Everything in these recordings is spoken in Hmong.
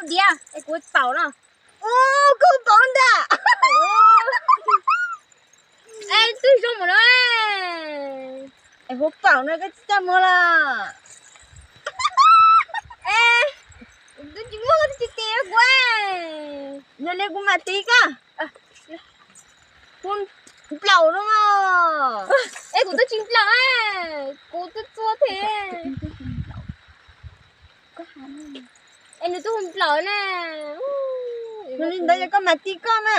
Diav, es kuv paum no. Ub, koj paum ntag. Es twb zoo mus no. Es kuv paum no koj tsis tau mus los? Es twb tsis muaj, koj twb tsis tis kuv. Yog li kuv mam tis koj. Kuv nplaum no. Es kuv twb tsis nplaum, kuv twb txua thiab. Es nws twb hu nplaum na. Yog li ntawd yog koj mam tis koj na.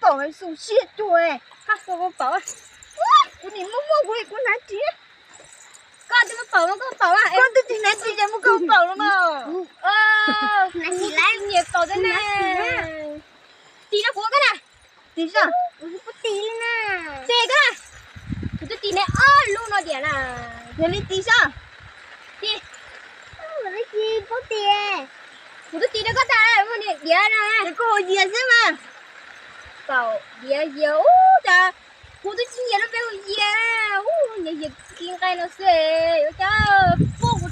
Paum xu siab cuag. Kuv nim muaj muaj kuv, kuv hnav tsis. Koj twb muaj paum, koj paum, koj twb tsis hnav tsis ces muaj koj paum los mas. Nyiam paum thiab na. Tis rau kuv koj na. Tis saib. Tis koj na. Kuv twb tis neb ob lub no diam na. Yog li tis saib. Tis. Kuv twb tis rau koj tas, muaj niam diav na. Es koj hu Yias xwb mas. Paum diav Yias ub, cas kuv twb tsis nyiam lub npe hu Yias, ub, nyiam Yias khi nqaij no xwb, yuav cas puab kuv